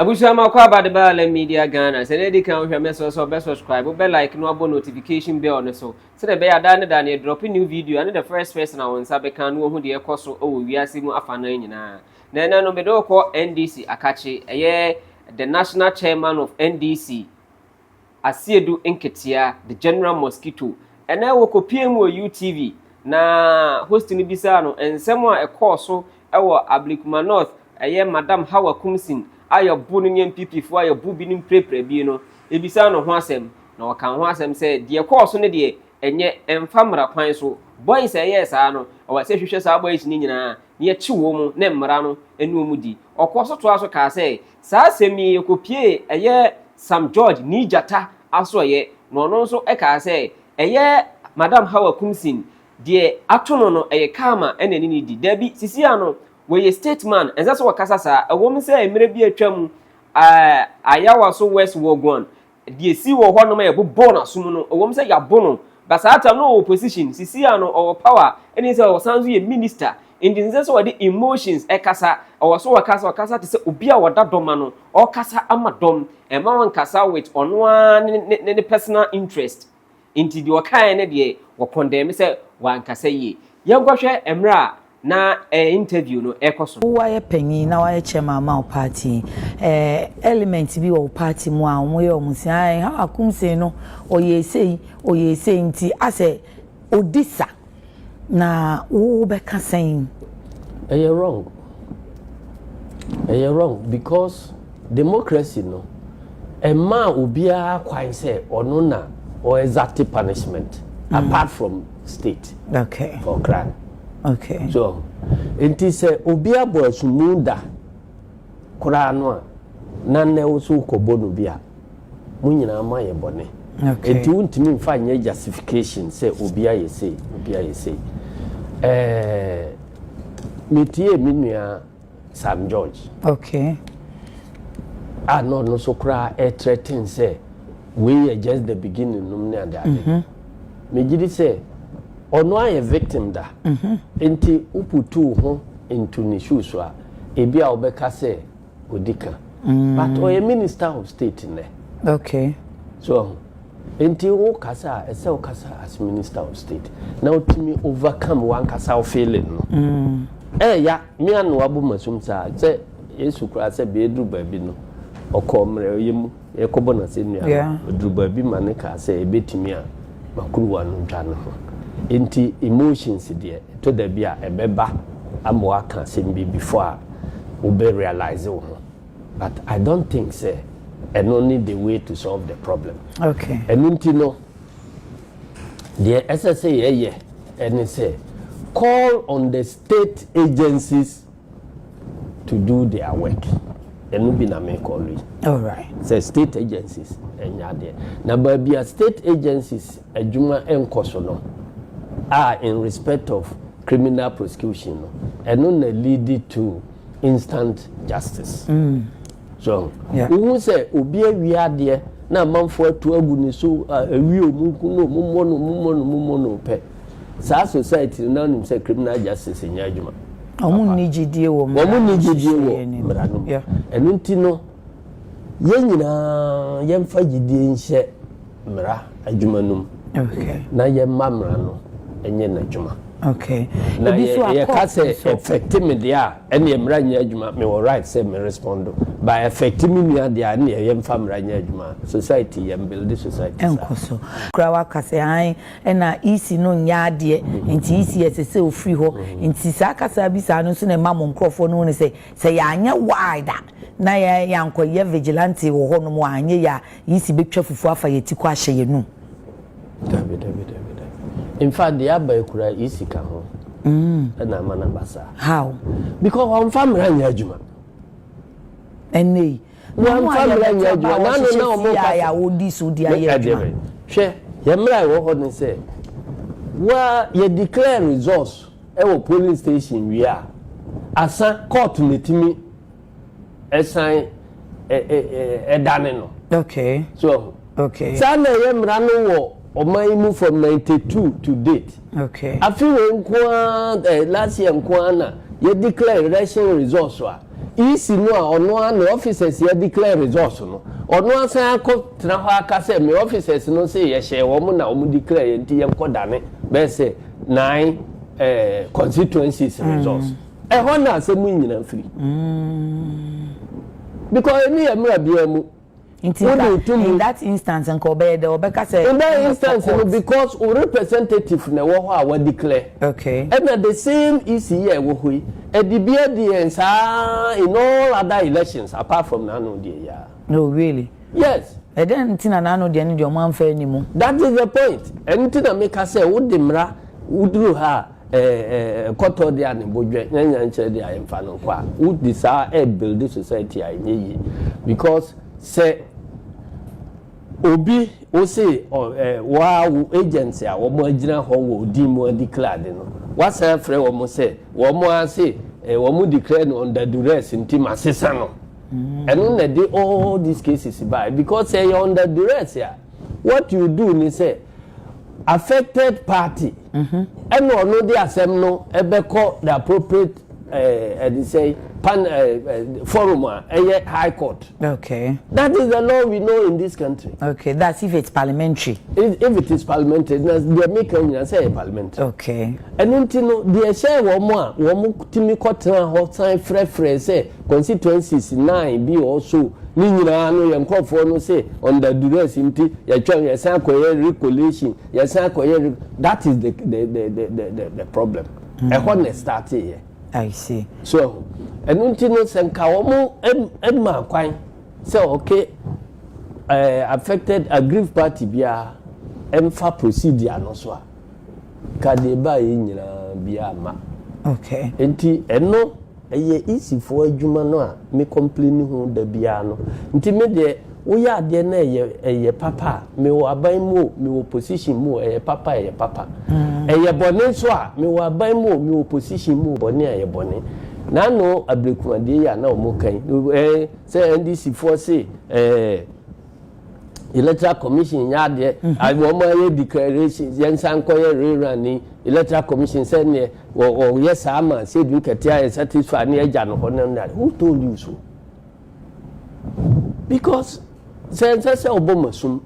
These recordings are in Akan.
Abusua, ma kɔ aba de ba Alarm Media Ghana. Sɛ ne di kan wohwɛ, mɛsɛ sɛ ɔbɛ subscribe, wobɛ like no, abɔ notification bell no so sɛdeɛ ɛbɛyɛ adaa ne da ne drop new video ane the first person a wɔn nsa bɛka no, wɔhu deɛ ɛkɔ so wɔ wiase mu afa no nyinaa. Na ɛnɛ no, mede wokɔ NDC akakye, ɛyɛ the national chairman of NDC, Asiedu Nketea, the General Mosquito. Ɛnɛ wɔkɔpie mu wɔ UTV na host no bisaa no nsɛm a ɛkɔɔ so ɛwɔ Ablekuma North, ɛyɛ Madam Hawa Koomson a yɛbo no ne NPP foɔ a yɛbo bi no mprepre bi no. Ebisa no ho asɛm na ɔka ho asɛm sɛ deɛ kɔɔ so no deɛ, ɛnyɛ ɛmfa mmara kwan so. Boys a ɛyɛɛ saa no, ɔwɔ sɛ hwehwɛ saa boys no nyinaa na yɛkye wɔn mu na mmara no ɛne wɔn di. Ɔkɔ so toa so kaa sɛ saa asɛm yi yɛkɔpie ɛyɛ Sam George ne gyata asoɔyɛ, na ɔno nso ɛkaa sɛ ɛyɛ Madam Hawa Koomson deɛ ato no, ɛyɛ karma ɛna ɛne ne di. Dabi, sisi ano wɔyɛ statesman, ɛnsɛ sɛ wɔkasa saa. Ɛwɔ mu sɛ mmerɛ bi atwa mu Ayawaso West Wuogon deɛ si wɔ hɔnom a yɛbobɔ n'asom no, ɛwɔ mu sɛ yɛabo no, but saa time no ɔwɔ position. Sisi ano ɔwɔ power, ɛne sɛ ɔsan so yɛ minister, nti nsɛ sɛ wɔde emotions ɛkasa. Ɔwɔ so wɔkasa, ɔkasa te sɛ obi a wɔda dɔm ano, ɔkasa ama dɔm, ɛma wɔnkasa with ɔno ara ne personal interest. Nti deɛ ɔkaeɛ no deɛ, wɔ condemn sɛ wankasa yie. Yɛnkɔhwɛ mmerɛ a na interview no ɛkɔ so. Wayɛ panyin na wayɛ chairman ama wo party, element bi wɔ wo party mu a wɔn yɛ wɔn si ayi Hawa Koomson no, ɔyɛ esei, ɔyɛ esei, nti asɛ odi sa na wo bɛka sɛn? Ɛyɛ wrong, ɛyɛ wrong because democracy no ɛmaa obiara kwan sɛ ɔno na ɔ exact punishment apart from state for crime. So nti sɛ obi abɔ asumu da koraa no a, na nnɛ wo so wokɔbɔ no bi a, mo nyinaa mo ayɛ bɔne. Nti wontumi mfa nyɛ justification sɛ obi ayɛ sei, obi ayɛ sei. Metie me nua Sam George a na ɔno nso koraa ɛ threaten sɛ wei yɛ just the beginning nom ne ade ade. Megye di sɛ ɔno ayɛ victim da, nti wo put wo ho into ne shoes a, ebi a wobɛka sɛ odi ka, but ɔyɛ minister of state nnɛ. So nti wo kasa a, ɛsɛ wo kasa as minister of state na wotumi overcome wankasa wo feeling no. Ɛɛya mmea na wabɔ masum saa sɛ Yesu koraa sɛ beeduru baabi no, ɔkɔ mmerɛ ɔyɛ mu yɛkɔbɔ n'ase nnua. Ɔduru baabi ma ne kaa sɛ ebetumi a makuruwa no ntwa ne ho. Nti emotions deɛ, ɛtɔ da bi a ɛbɛba ama waka asɛm bi before a wobɛ realize wo ho, but I don't think sɛ ɛno ne the way to solve the problem. Ɛno nti no, deɛ ɛsɛ sɛ yɛyɛ ɛne sɛ call on the state agencies to do their work. Ɛno bi na mekɔ yi sɛ state agencies ɛnyɛ adeɛ na baabi a state agencies adwuma nkɔ so no a, in respect of criminal prosecution no, ɛno na lead to instant justice. So wohu sɛ obi awie adeɛ na amanfoɔ atu agu ne so, awie ɔmu nku no, ɔmu mmɔ no, ɔmu mmɔ no, ɔmu mmɔ no pɛ, saa society no na ɔnim sɛ criminal justice nyɛ adwuma. Ɔmo nni gyidie wɔ mmara. Wɔn ni gyidie wɔ mmara no mu. Ɛno nti no, yɛn nyinaa yɛmfa gyidie nhyɛ mmara adwuma no mu na yɛmma mmara no ɛnyɛ n'adwuma. Na yɛka sɛ affect me deɛ a, ɛne mmara nyɛ adwuma, mewɔ right sɛ me respond, but affect me nua deɛ a, ɛne yɛmfa mmara nyɛ adwuma, society yɛn build society saa. Ɛnkɔ so kura waka sɛ an ɛna EC no nyɛ adeɛ, nti EC ɛsɛ sɛ ofiri hɔ. Nti saa kasa bi saa no nso na ɛma mo nkurɔfoɔ no ne sɛ yɛanyɛ wide a, na yɛ yɛankɔyɛ vigilante wɔ hɔ nom a, anyɛ yɛ a, EC bɛtwa fufuo afa yɛ ti kɔ ahyɛ yɛn num. Dabi, dabi, dabi, dabi. In fact, deɛ aba ekura EC ka ho ɛna ama na ba saa. How? Because wɔnfa mmara nyɛ adwuma. Ɛnɛ yi. Wɔnfa mmara nyɛ adwuma n'ano na wɔn kasa a wɔdi so di ayɛ adwuma. Hwɛ, yɛn mmara ɛwɔ hɔ ne sɛ wa yɛ declare results ɛwɔ polling station wie a, asa court na etimi ɛsan ɛ ɛ ɛdane no. So saa na ɛyɛ mmara no wɔ ɔman yi mu from 92 to date. Afi wei nko ara, last year nko ara na yɛ declare election results a EC no a ɔno ara ne officers yɛ declare results no, ɔno asan akɔ tena hɔ aka sɛ me officers no sɛ yɛhyɛ wɔn na wɔn declare yɛn, nti yɛn kɔ dane bɛyɛ sɛ nine constituencies results. Ɛhɔ na asɛm yi nyinaa firi, because ɛni yɛ mmerɛ biara mu. Nti nka in that instance nka ɔbɛyɛ dɛ ɔbɛka sɛ. In that instance no, because o representative na ɛwɔ hɔ a wa declare. Ɛna the same EC yɛ ɛwɔ hɔ yi, ɛde bi adi yɛn saa in all other elections apart from n'ano deɛ yaa. No, really? Yes. Ɛdɛn nti na n'ano deɛ no deɛ ɔmo anfa anim? That is the point. Ɛno ti na meka sɛ wode mmara woduru ha a, ɛɛ ɛɛ kɔtɔ deɛ a ne bo dwɛ nyanya nkyerɛ deɛ a yɛmfa no nkɔ a, wode saa ɛ build society a, ɛnyɛ yie, because sɛ obi wose ɔ ɛ waa wo agency a wɔn agyina hɔ wɔ odi mu declare de no, wasan afrɛ wɔn sɛ wɔn ase wɔn declare no under duress, nti ma sesa no. Ɛno na de all these cases by, because sɛ ɛyɛ under duress a, what you do ni sɛ affected party ɛna ɔno de asɛm no ɛbɛkɔ the appropriate ɛde sɛ pan forum a ɛyɛ high court. That is the law we know in this country. Okay, that's if it's parliamentary. If it is parliamentary, na deɛ meka nyinaa sɛ ɛyɛ parliamentary. Ɛno nti no, deɛ ɛhyɛ wɔn a wɔn tumi kɔtena hɔ san frɛfrɛ sɛ constituencies nine bi also ne nyinaa no, yɛn nkurɔfoɔ no sɛ under duress, nti yɛtwa yɛsan akɔyɛ recollation, yɛsan akɔyɛ, that is the problem. Ɛhɔ na start yɛ. I see. So ɛno nti no, sɛ nka wɔn ɛma kwan sɛ okay, affected aggrieved party biara ɛmfa procedure no so a, ka deɛ baa yɛ nyinaa biara ma. Nti ɛno ɛyɛ EC foɔ adwuma no a me complain ho da biara no. Nti me deɛ, woyɛ adeɛ no ɛyɛ papa a, mewɔ aban mu o, mewɔ position mu o, ɛyɛ papa, ɛyɛ papa. Ɛyɛ bɔne nso a, mewɔ aban mu o, mewɔ position mu o, bɔne a ɛyɛ bɔne. N'ano abirikumadeɛ yi a na wɔn kan sɛ NDC foɔ se Electoral Commission nyɛ adeɛ, wɔn ayɛ declaration, yɛn nsa nkɔyɛ rerun ni Electoral Commission sɛ neɛ wɔyɛ saa ma Asiedu Nketia yɛ satisfy ne agya no hɔ ne who told you so? Because sɛ nsɛ sɛ ɔbɔ ma sum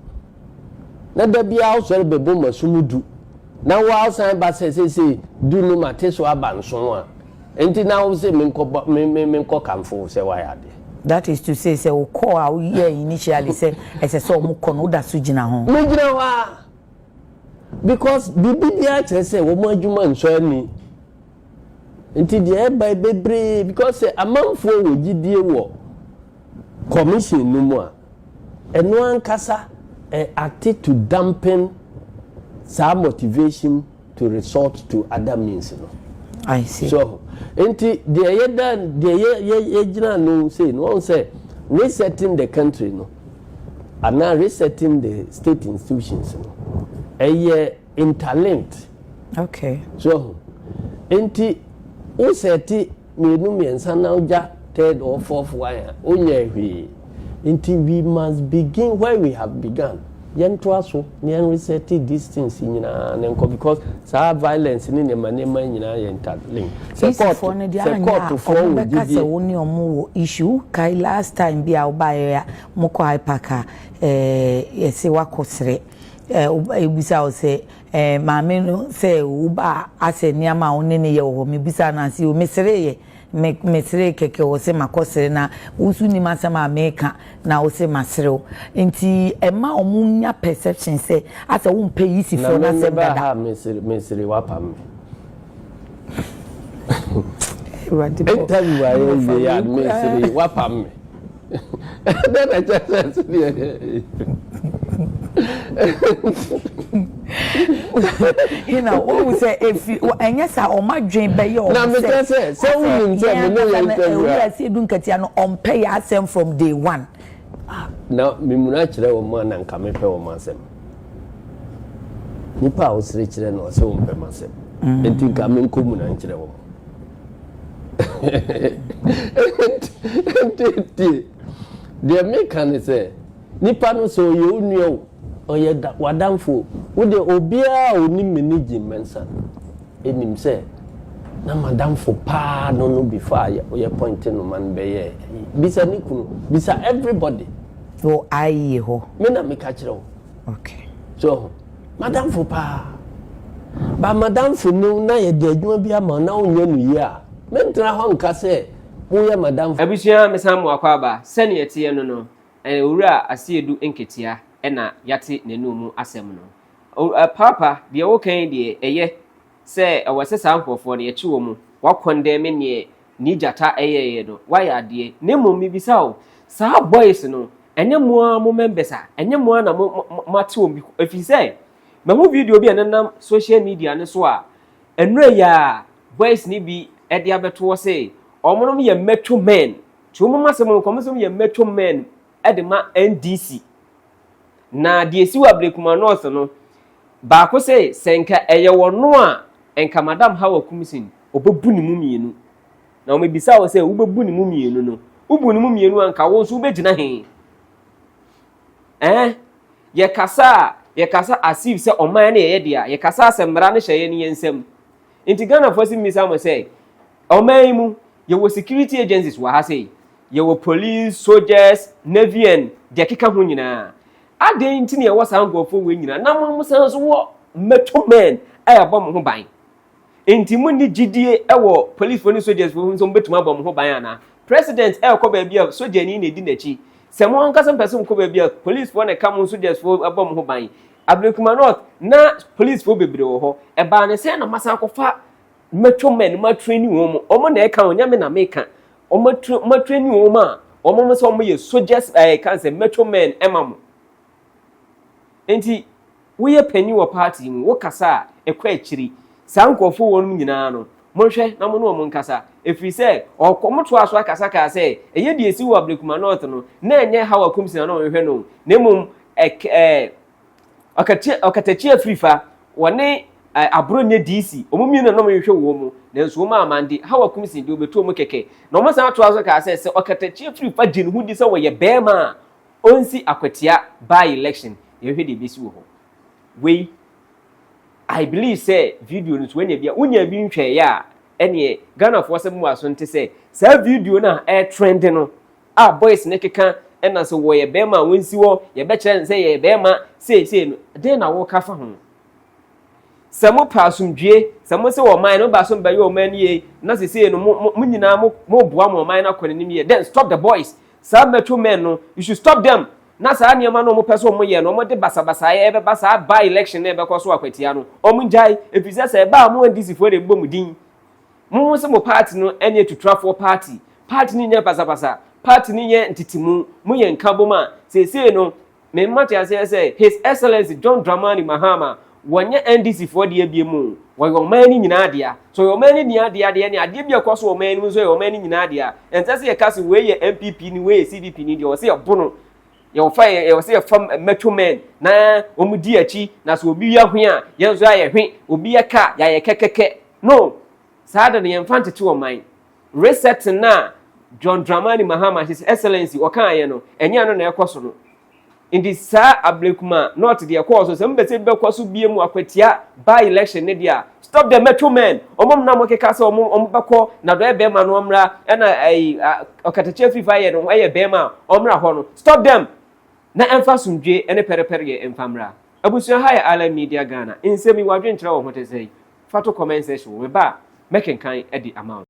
na da biara ɔsɔre bɛbɔ ma sum du na wɔasan ba sɛ sɛsɛ du no ma te so aba nson a, nti na wɔn sɛ menkɔ me me menkɔ kamfo sɛ wayɛ adeɛ. That is to say sɛ wokɔ a woyɛ initially sɛ ɛsɛ sɛ ɔmo kɔ no, woda so gyina ho. Megyina hɔ a, because biribi biara kyerɛ sɛ wɔn adwuma nsɔ ani, nti deɛ ɛba bebree, because sɛ amanfoɔ wɔ gyidie wɔ commission no mu a, ɛno ankasa ɛ act to dampen saa motivation to resort to other means no. I see. So nti deɛ yɛda deɛ yɛ yɛ yɛgyina no sei no, wɔn sɛ resetting the country no anaa resetting the state institutions no, ɛyɛ interlinked. So nti wosɛte mmienu mmiɛnsa na wogya third or fourth one a, wonyɛ hwee. Nti we must begin where we have begun. Yɛntoa so na yɛn reset these things nyinaa ne nkɔ, because saa violence ne nneɛma nneɛma nyinaa yɛ interlinked. Sɛ court no deɛ, sɛ courtfoɔ wɔ bɛka sɛ wo ne ɔmo wɔ issue. Kae last time bi a wobaeɛ a mokɔ IPAC a, yɛsɛ wakɔ serɛ, ebisa wo sɛ maame no sɛ woba asɛ nneɛma a wo ne ne yɛ wɔ hɔ. Mebisa no ase o, mesere yɛ me mesere kɛkɛ wɔ sɛ makɔ sere na wo nso nim asɛm a meka na wo sɛ maserew, nti ɛma ɔmo nya perception sɛ asɛ wompɛ EC foɔ no asɛm dada. Ha, mesere mesere wapam me. Interview a yɛ wie a, mesere wapam me dɛn na kyerɛ sɛ so deɛ wohu sɛ efi ɛnyɛ sa ɔmo adwen bɛyɛ ɔmo. Na mekyerɛ sɛ wonim sɛ me ne yɛ interview a, Owura Asiedu Nketia no, ɔmpɛ yɛ asɛm from day one. Na memuna kyerɛ wɔ mu a, na nka mepɛ wɔ mu asɛm. Nipa a wosere kyerɛ no, ɔsɛ wompɛ m asɛm, nti nka menkɔ mu na nkyerɛ wɔ mu. Nti tie deɛ meka ne sɛ nipa no sɛ ɔyɛ wo nua o, ɔyɛ w'adamfo o, wode obiara a onim me ne Jean Mensa ɛnim sɛ Na madamfo paa no before a yɛ point no ma no bɛyɛ, bisa ne kunu, bisa everybody. Wɔ ayie hɔ. Me na meka kyerɛ wo. So madamfo paa ba, madamfo no na yɛde adwuma bi ama na wonyɛ no yie a, mentena hɔ nka sɛ woyɛ madamfo. Abusua, mesan mo akɔ aba. Sɛnea ɛteɛ no, Owura Asiedu Nketea ɛna yɛate n'anum mu asɛm no. Paapa deɛ, wokan deɛ, ɛyɛ sɛ ɛwɔ sɛ saa nkurɔfoɔ no yɛkye wɔ mu wakɔndɛm neɛ ne gyata ɛyɛɛyɛ no, wayɛ adeɛ. Na mmom mebisa wo, saa boys no, ɛnyɛ mo a mo members a, ɛnyɛ mo a na mo mo ate wɔn bi? Ɛfiri sɛ mahu video bi a ɛnenam social media no so a nnura yi a boys ne bi ɛde abɛto hɔ sɛ wɔn yɛ metro men, tí wɔn asɛm nkɔmɔ sɛ wɔn yɛ metro men ɛde ma NDC. Na deɛ esi wɔ Ablekuma North no, baako sɛ nka ɛyɛ wɔn no a, nka Madam Hawa Koomson ɔbɛbu ne mu mmienu. Na wɔn ebisa wɔ sɛ wobɛbu ne mu mmienu no, wobu ne mu mmienu a, nka wɔn nso wobɛgyina he? Yɛkasa a, yɛkasa as if sɛ ɔman no yɛyɛ deɛ, yɛkasa sɛ mmara no hyɛ yɛn ne yɛn nsam. Nti Ghanafoɔ si mmisa mo sɛ ɔman yi mu yɛwɔ security agencies wɔ ha, sɛ yɛwɔ police, soldiers, navy and deɛ keka ho nyinaa, adan nti na yɛwɔ saa nkurɔfoɔ wɔ nyinaa na mo san so wɔ metro men a yɛbɔ mo ho ban? Nti mo ni gyidie wɔ policefoɔ ne soldiersfoɔ ho nso mo bɛtumi abɔ mo ho ban anaa? President ɛrekɔ baabi a, sogyani na edi n'akyi. Sɛ mo ankasa mpɛ sɛ mo kɔ baabi a, policefoɔ na ɛka mo, soldiersfoɔ ɛbɔ mo ho ban. Ablekuma North na policefoɔ bebree wɔ hɔ, ɛbaa ne sɛ na masan akɔfa metro men mo atraining wɔn mo, wɔn na ɛka wɔn nyame na meka wɔn atraining wɔn a wɔn mo sɛ wɔn yɛ soldiers, kan sɛ metro men ɛma mo. Nti woyɛ panyin wɔ party mu, wokasa a ɛkɔ akyiri. Saa nkurɔfoɔ wɔn nyinaa no, monhwɛ na mo ne wɔn nkasa, ɛfiri sɛ ɔkɔ mo toa so akasa kaa sɛ ɛyɛ deɛ esi wɔ Ablekuma North no na ɛnyɛ Hawa Koomson na ɔhwehwɛ no, na mmom ɛk ɛɛ Ɔkatakyi Afrifa wɔne Abronye DC, wɔn mmienu na wɔhwehwɛ wɔn mu. Nanso wɔn amande Hawa Koomson deɛ, wɔbɛtu wɔn kɛkɛ. Na wɔn san atoa so kaa sɛ Ɔkatakyi Afrifa gye ne ho di sɛ wɔyɛ bɛrima a, ɔnsi Akwatia by election, yɛhwɛ deɛ ebesi wɔ hɔ. Wei I believe sɛ video no so wɔnya bi a, wonya bi nhwɛeɛ a, ɛneɛ Ghanafoɔ sɛ mo aso nte sɛ saa video no a ɛtrend no a boys ne keka ɛna sɛ wɔyɛ bɛrima a wɔnsi hɔ, yɛbɛkyerɛ no sɛ yɛyɛ bɛrima seesei no. Den na wɔka fa ho sɛ mo pa asomdwie, sɛ mo sɛ ɔman no ba so bɛyɛ ɔman no yie, na seesei no mo nyinaa mo boa mo ɔman no akɔ n'anim yie, then stop the boys, saa metro men no, you should stop them. Na saa nneɛma no wɔn pɛ so wɔn yɛ no, wɔn de basabasa yɛ ɛbɛba saa by election na ɛbɛkɔ so Akwatia no, wɔn gyae, efiri sɛ ɛbaa mo NDC foɔ de bɔ mo din mo ho sɛ mo party no ɛne atuturafoɔ party, party no nyɛ basabasa, party no nyɛ ntetimu, mo yɛ nkabom a seesei no mmarima te aseɛ sɛ His Excellency John Dramani Mahama wɔnyɛ NDC foɔ deɛ bie mu, wɔyɛ ɔman no nyinaa dea. So ɔyɛ ɔman no nyinaa dea deɛ, ne adeɛ bi a ɛkɔ so wɔ ɔman no mu nso yɛ ɔman no nyinaa dea. Ɛnsɛ sɛ yɛka sɛ wei yɛ NPP ni, wei yɛ CPP ni deɛ, ɔsɛ yɛbo no yɛwɔfa yɛ, yɛwɔ sɛ yɛfa metro men na wɔn di akyi. Na sɛ obi yɛ hwe a, yɛn nso ayɛ hwe, obi yɛ ka, yɛayɛ kɛkɛkɛ no. Saa de no yɛmfa ntete ɔman. Reset na John Dramani Mahama, His Excellency, ɔkaayɛ no, ɛnyɛ no na ɛkɔ so no. Nti saa Ablekuma North deɛ ɛkɔɔ so sɛ mbɛsɛ bi bɛkɔ so bie mu Akwatia by election ne deɛ a, stop the metro men. Ɔmo nam keka sɛ ɔmo bɛkɔ na dɔyɛ bɛrima no ɔmra, ɛna ɛyi Ɔkatakyi Afrifa yɛ no ɛyɛ bɛrima a, ɔmra hɔ no. Stop them na ɛmfa asomdwe ɛne pɛrɛpɛrɛ yɛ ɛmfa mmra. Abusua, ha yɛ Island Media Ghana. Nsɛm yi wadwenkyerɛ wɔ ho te sɛ yi, fa to comment section wɔ meba a, mɛkenkan ɛde ama wo.